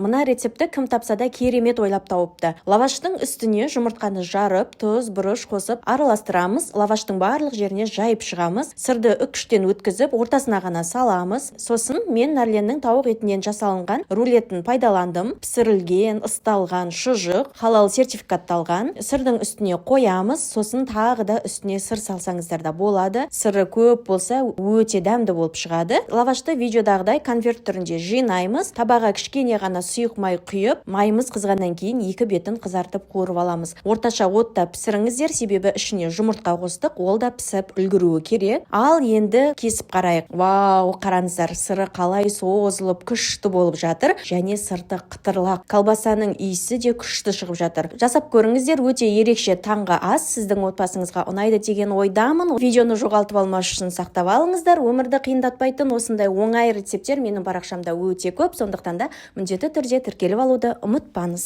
Мына рецептті кім тапса да, керемет ойлап тауыпты. Лаваштың үстіне жұмыртқаны жарып, тұз, бұрыш қосып араластырамыз. Лаваштың барлық жеріне жайып шығамыз. Сырды үккіштен өткізіп, ортасына ғана саламыз. Сосын мен Нарленнің тауық етінен жасалынған рулетін пайдаландым. Пісірілген, ысталған шұжық, халал сертификатталған. Сырдың үстіне қоямыз. Сосын тағы да үстіне сыр салсаңыздар да болады. Сыры көп болса, өте дәмді болып шығады. Лавашты видеодағыдай конверт түрінде жинаймыз. Табаға кішкене ғана сұйық май құйып, майымыз қызғаннан кейін екі бетін қызартып, қуырып аламыз. Орташа отта пісіріңіздер, себебі ішіне жұмыртқа қостық, ол да пісіп үлгеруі керек. Ал енді кесіп қарайық. Вау, қараңыздар, сыры қалай созылып, күшті болып жатыр және сырты қытырлақ. Колбасаның иісі де күшті шығып жатыр. Жасап көріңіздер, өте ерекше таңғы ас, сіздің отбасыңызға ұнайды деген ойдамын. Видеоны жоғалтып алмас үшін сақтап алыңыздар. Өмірді қиындатпайтын осындай оңай рецепттер менің парақшамда өте көп, сондықтан да міндетті түрде тіркеліп алуды ұмытпаңыз.